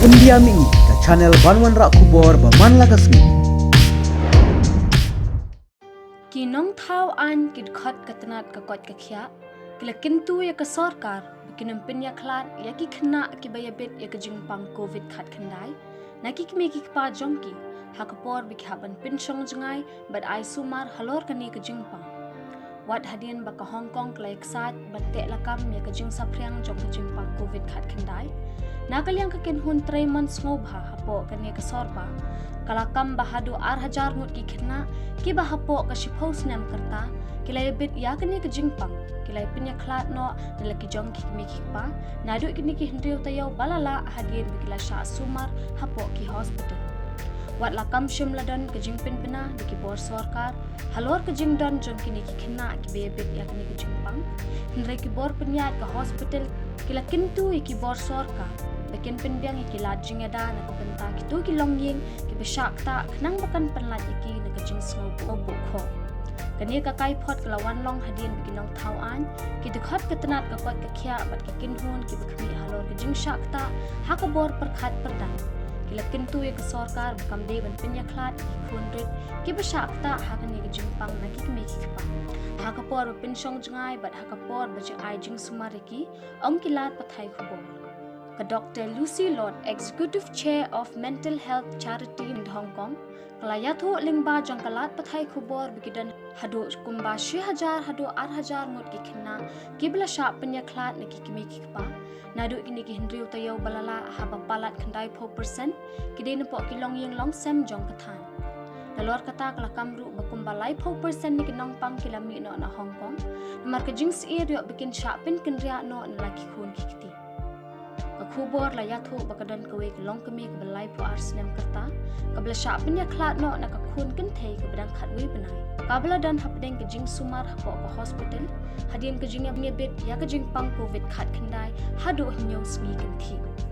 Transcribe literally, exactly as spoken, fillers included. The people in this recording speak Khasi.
India Mini, ka channel ban wanrah khubor ba man la ka sngi. Ki nongthaw aiñ, ki dkhot ka tnat ka koit ka khiah, ki la kyntu ïa ka sorkar ba kin ym pynïakhlad ïa ki khynnah kiba ïabit ïa ka jingpang covid khatkhyndai na ki kmie ki kpa jong ki, ha ka por ba ki hap ban pynshong jngai bad ai sumar halor kane ka jingpang. Wat hadien ba ka Hong Kong ka la ïaksaid ban teh lakam ïa ka jingsaphriang jong ka jingpang covid khatkhyndai, na ka liang ka kynhun trei mon sngewbha hapoh kane ka sorba ka la kam ba haduh ar hajar ngut ki khynnah kiba hapoh ka shiphew snem ka rta ki la ïabit ïa kane ka jingpang, ki la ïa pynïakhlad noh na la ki jong ki kmie ki kpa naduh kine ki hynriew taïew ba la lah hadien ba ki la shah sumar hapoh ki hospital. Wat la kam shym la don ka jingpynbna da ki bor sorkar halor ka jingdon jong kine ki khynnah kiba ïabit ïa kane ka jingpang, hynrei ki bor pynïaid ka hospital ki la kyntu ïa ki bor sorkar ba kin pynbiang ïa ki lad jingïada na ka bynta kito ki longïing kiba shah ktah, khnang ba kan pynlait ïa ki na ka jingsngew buh khoh. Kane ka kaiphod ka la wan long hadien ba ki nongthaw aiñ, ki dkhot ka tnat ka koit ka khiah bad ki kynhun kiba khmih halor ka jingshah ktah ha ka bor pyrkhat pyrdaiñ, ki la kyntu ïa ka sorkar ba kam dei ban pynïakhlad ïa ki khun rit kiba shah ktah ha kane ka jingpang na ki kmie ki kpa, ha ka por ba pynshong jngai bad ha ka por ba jngai jingsumar ïa ki, ong ki lad pathai khubor. Ka Doktor Lucy Lord, Executive Chair of Mental Health Charity in Hong Kong, ka la ïathuh lyngba jong ka lad pathai khubor ba ki don haduh kumba shi hajar haduh ar hajar ngut ki khynnah kiba la shah pynïakhlad na ki kmie ki kpa naduh kine ki hynriew taïew ba la lah, haba palat khyndai phew percent ki dei napoh ki longïing longsem jong ka thaiñ. Nalor kata ka la kam ruh ba kumba laiphew percent na ki nongpang ki la mih noh na Hong Kong namar ka jingsyier ïoh ba kin shah pynkynriah noh na la ki khun ki kti. Ka khubor la ïathuh ba ka don kawei ka longkmie kaba laiphew ar snem ka rta kaba la shah pynïakhlad noh na ka khun kynthei kaba dang khatwei bnai, kaba la don hapdeng ka jingsumar hapoh ka hospital hadien ka jingïabit ïa ka jingpang covid khatkhyndai haduh hynñiew sngi kynthih.